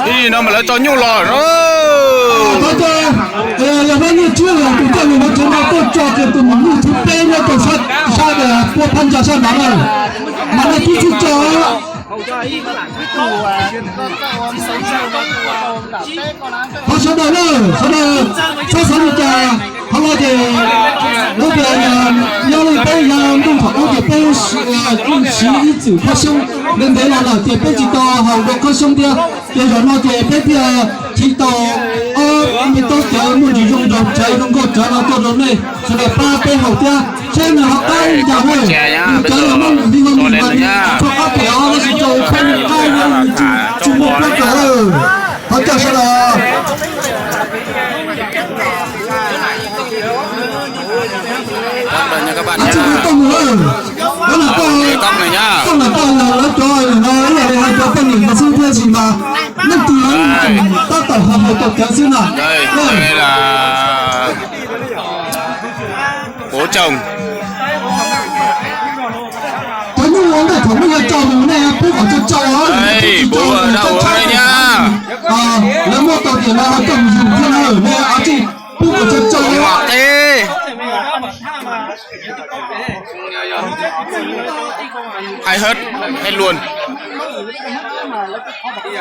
Ib no mas lawv tso nyuj los no. Yog pab nyuj tswb los tus coj lus hauv tsev no tuaj tso kiag tus mus nyuj thib peb nyob rau sab, sab pua phab ntsa sab nrad na. Mas nej twb tsis tso. Thov sawv daws na, sawv daws txhob xav li cas, qhov no ces lub tias nyob li peb yog ntuj thaum ub ces peb siv ib txwm kho xyoob ntev ntev los lawm ces peb tsis tau haus dua kho xyoob thiab. Ces zaum no ces peb thiaj chiv tau ob me tub cawv muaj ntsis zoo nraug tsawv zoo nkauj tsawv no tuaj rau nej sawv daws pab peb haus thiab. Seb nws ho qab li cas na, nws cawv los muaj nqis no nws mas nws tsis tshua qab pem os, tab sis rau peb nws qab no nws tsis muaj pob kws. Thov caw sawv daws. Tsis tau mus lawm, lawv lam tau, lawv cov no ib yam li hais cov poj niam no xwb thiab sis mas leej twg los tab tom haus haus tau cawv xwb na. Puv tsoom. Cov nyuj ua ntej thaum nej yuav tso mus nej pub kom tsau tsau os, lawv muab tau tias lawv ho coj mus yug thiab na, nej ho tsij pub kom tsau tsau os. Hais hawb, hais luag.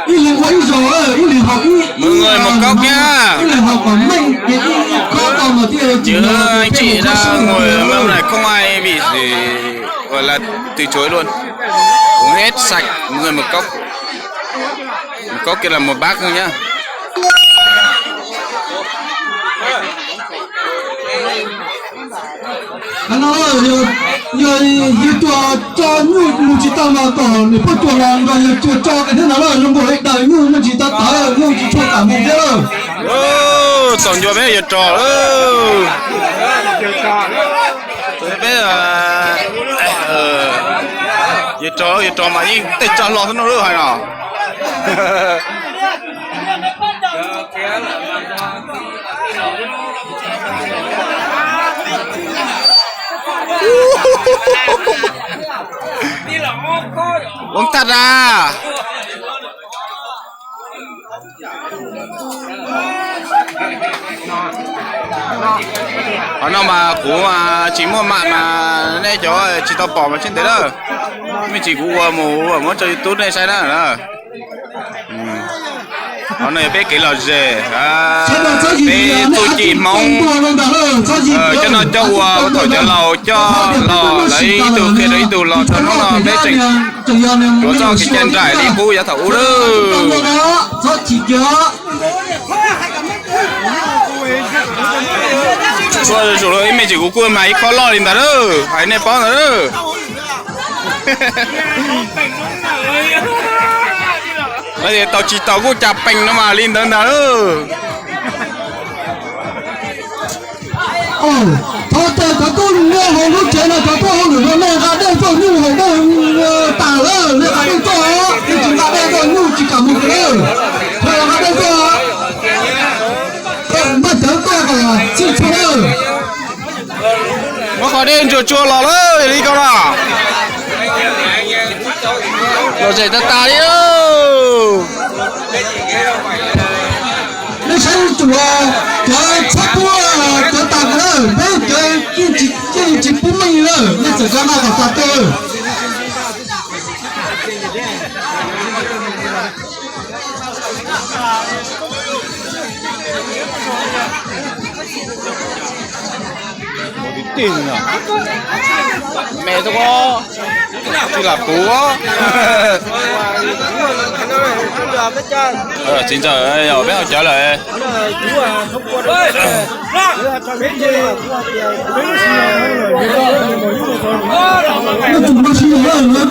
Ib leeg ua ib zaug, ib leeg haus ib, ib leeg haus kom meej, ib khob tau mas thiaj li tsim nyog. Không ai bị gì, gọi là từ chối luôn. Uống hết sạch, mọi người một cốc. Một cốc kia là một bát thôi nhá. Qhov no yog yus tuaj tso nyuj mus tsis tau mas kom niam poj cuag los nrog yus cuag tso kiag thiab no lawm, zoo nkaus li daws nyuj muaj ntsis tawv tawv, nyuj tsis tshua kam mus thiab lawm. Txaus ncua peb yuav rog. Peb yuav rog, yuav rog mas yeej tej tso hlo xwb no lawm hais no. Uống tắt ra. Qhov no mas kuv tsis muaj mam mas nej cov tsis tau pom mas tsis ntev lawm. Me ntsis kuv ua mus ua muab tso YouTube nej saib na. Qhov no yog peb kev lom zem, peb txuj ci Hmoob, cov no coj ua thaum cov laus coj los lawv ib tug qhia rau ib tug los txog hnub no peb tseem tuav txoj kev cai nraim li qub yav thaum ub lawm. Txhob chim kiag. Txhua zaum ib me ntsis kuv kuj mas ib khob loj li ntawd lawm, hais nej paub ntawd lawm. Lawv tias tau tsis tau kuj cas pees no mas li ntawd ntag lawm. Thov caw cov tub hluas hauv lub tsev no, cov tub hauj lwm no nej nqa dej tuaj, nyuj haus dej tas lawm, nej nqa dej tuaj, nej tsis nqa dej tuaj nyuj tsis kam mus lawm. Thov nqa dej tuaj, npaj cawv tuaj kom txhij txhua lawm. Muab qhov dej ntsuag tsuag los lawm li ko no. Lom zem tag tas li. Nej saib tsuas cov txhob pub cov tas lawm, peb cov yeej tsis pub meej lawm, nej txawm cov no kom tas tag. Me tub, tsis lam puv. Txiv ntxawm, yog peb haus cawv lawm. Lawv tus no sib lawm, lawv